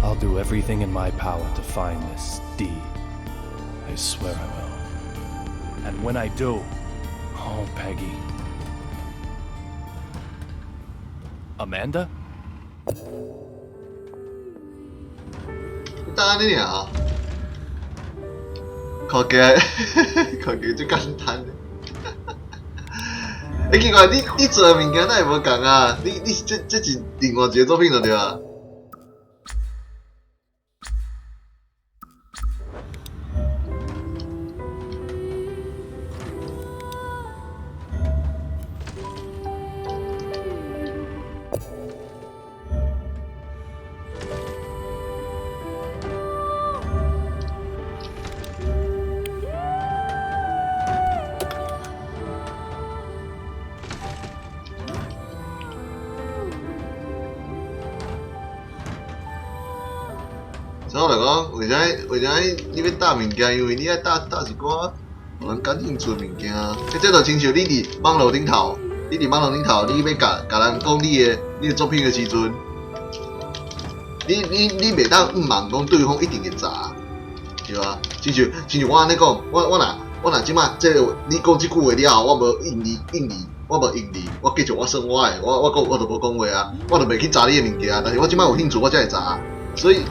I'll do everything in my power to find this D. I swear I will. And when I do, oh, Peggy. Amanda? 你等你爾，看起來看起來足簡單。欸，奇怪，你做的物件哪會無仝啊？你這是另外一個作品就對啊。所以我就講，為啥你欲搭物件？因為你愛搭一寡予人感興趣的物件。這就親像你佇網路頂頭，你佇網路頂頭，你欲共人講你的作品的時陣，你袂當向望講對方一定會查，對吧？親像我按呢講，我若這擺這個你講這句話了後，我無應你，我無應你，我繼續我算我的，我講我就無講話啊，我就袂去查你的物件。但是我這擺有興趣，我才會查，所以。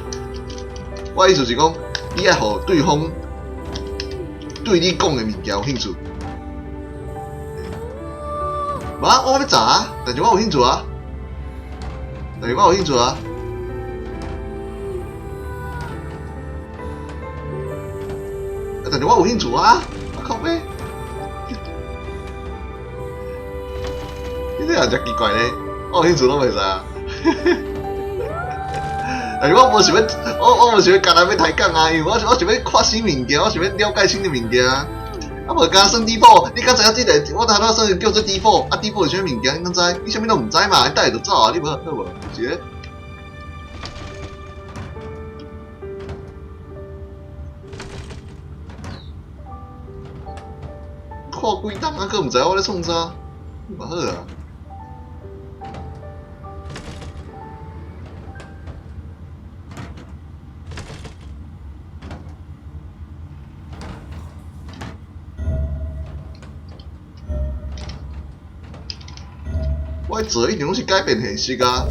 我意思是講，你愛予對方對你講的物件有興趣。無啊，我欲查，但是我有興趣啊，但是我有興趣啊，但是我有興趣啊，我靠欲，你這人真奇怪咧，我有興趣攏袂使啊。但是我無想欲，我無想欲共人欲抬槓啊，因為我想欲看新物件，我想欲了解新的物件。啊，無敢算 default，你敢知影這个？我頭拄算叫做 default，啊 default 是啥物物件？你敢知？你啥物攏毋知嘛？你等下就走啊！你無好無？是咧。看幾冬啊，閣毋知我咧創啥？嘛好啊。我做一定攏是改變現實啊！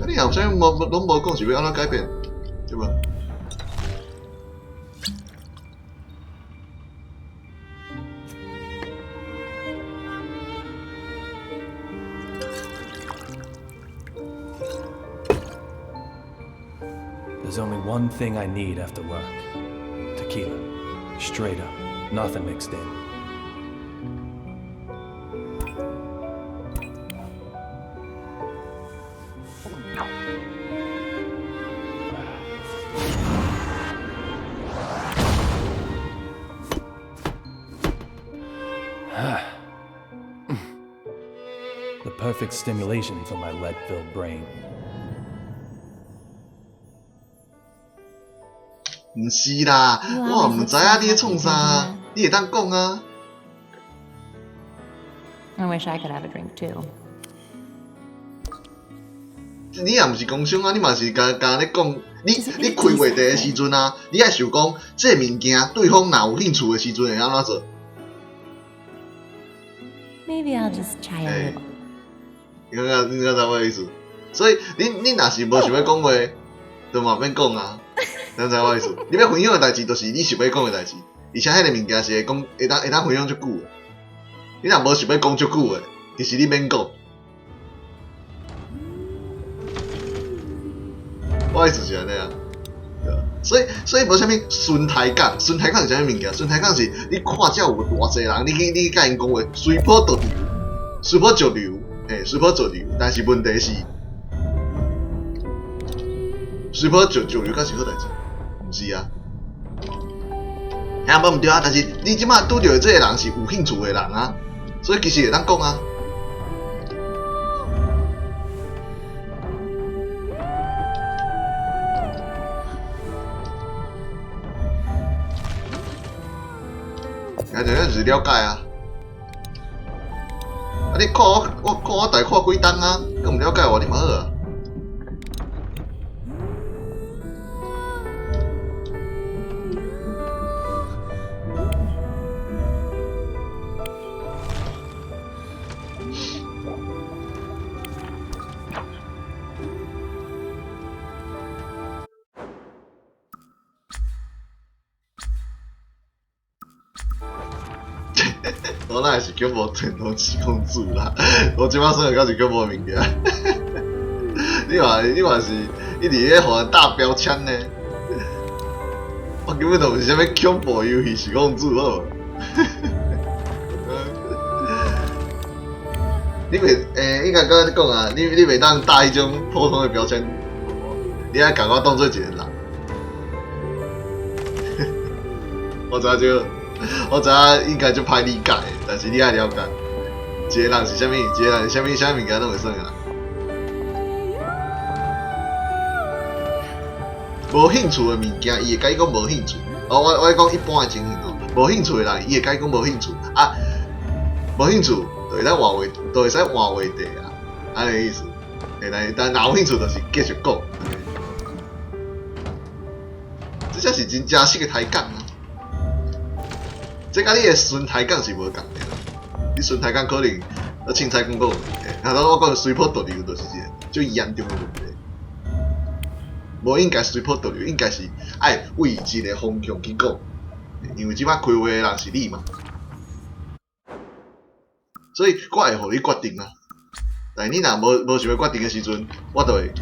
啊，你後生無攏無講是欲按怎改變，對無？ There's only one thing I need after work. Tequila. Straight up. Nothing mixed in. The perfect stimulation for my lead-filled brain. 毋是啦，我嘛毋知影你咧創啥，你會當講啊。 I wish I could have a drink too. 你也毋是工商啊，你嘛是共咧講，你開話題的時陣啊，你愛想講這个物件對方若有興趣的時陣會按怎做？ Maybe I'll just try a little. 你感覺知我意思？所以你若是無想欲講話，就嘛免講啊。你知我意思？你欲分享的代誌，就是你想欲講的代誌，而且彼个物件是會講，會當分享足久的。你若無想欲講足久的，其實你免講。我意思是按呢啊，對啊。所以無啥物順抬槓，順抬槓是啥物物件？順抬槓是你看遮有偌濟人，你去共𪜶講話，隨波逐流，隨波逐流，嘿，隨波逐流。但是問題是，隨波逐流敢是好代誌？毋是啊。遐無毋對啊，但是你這擺拄著的這个人是有興趣的人啊，所以其實會當講啊。啊，這就是了解啊！啊，你看我，我看我大看幾冬啊，閣毋了解我，你嘛好啊！我哪會是恐怖電腦七公主啦？我這擺算的敢是恐怖物件。你嘛是一直咧予人打標籤呢？我根本就毋是啥物恐怖遊戲七公主好無？你袂應該閣講啊，你袂當打彼種普通的標籤，你愛共我當做一個人。我知影這個，我知影應該足歹理解的，但是你愛了解，一個人是啥物，一個人是啥物，啥物物件攏會算啊。無興趣的物件，伊會共你講無興趣。哦，我講一般的情形哦，無興趣的人，伊會共你講無興趣啊，無興趣就會當換話，就會使換話題啊，按呢意思。但若有興趣，就是繼續講。這才是真正式的抬槓啊！這佮你的純抬槓是無仝的。你純抬槓可能啊凊彩講講，啊，我講隨波逐流就是一個最嚴重的問題。無應該隨波逐流，應該是愛為一個方向去講，因為這擺開話的人是你嘛，所以我會予你決定啊。但你若無想欲決定的時陣，我就會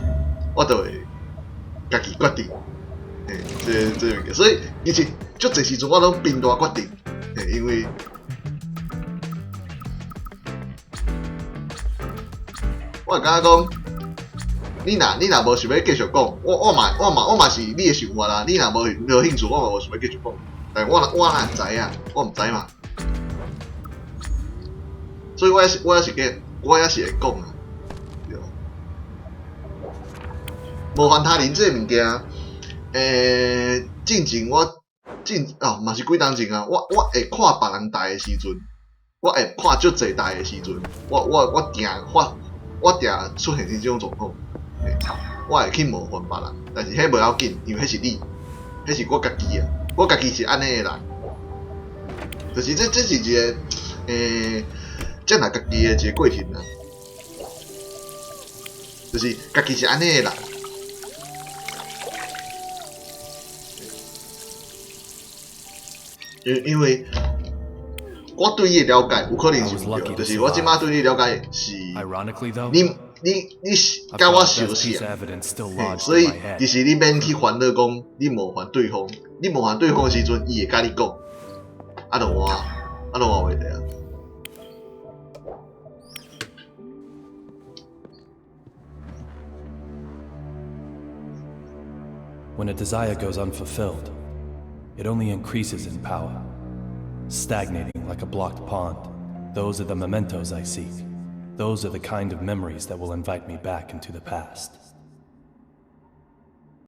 家己決定。嘿，這物件，所以其實足濟時陣我攏貧惰決定，嘿，因為我會感覺講，你若無想欲繼續講，我嘛是你的想法啦。你若無興趣，我嘛無想欲繼續講。但我哪會知影？我毋知嘛。所以我也是會講啊，對。冒犯他人這个物件，進前我進哦嘛是幾冬前啊，我會看別人代的時陣，我會看足濟代的時陣，我定出現這種狀況，我會去冒犯別人，但是彼無要緊，因為彼是你，彼是我家己啊，我家己是按呢的人，就是這是一個接納家己的一個過程啊，就是家己是按呢的人。因為我對伊的了解有可能是毋對，就是我這擺對你了解是，你是佮我相似啊，所以其實你免去煩惱講你冒犯對方，你冒犯對方的時陣，伊會佮你講，啊，就換，啊，就換話題啊。 When a desire goes unfulfilled, it only increases in power, stagnating like a blocked pond. Those are the mementos I seek. Those are the kind of memories that will invite me back into the past.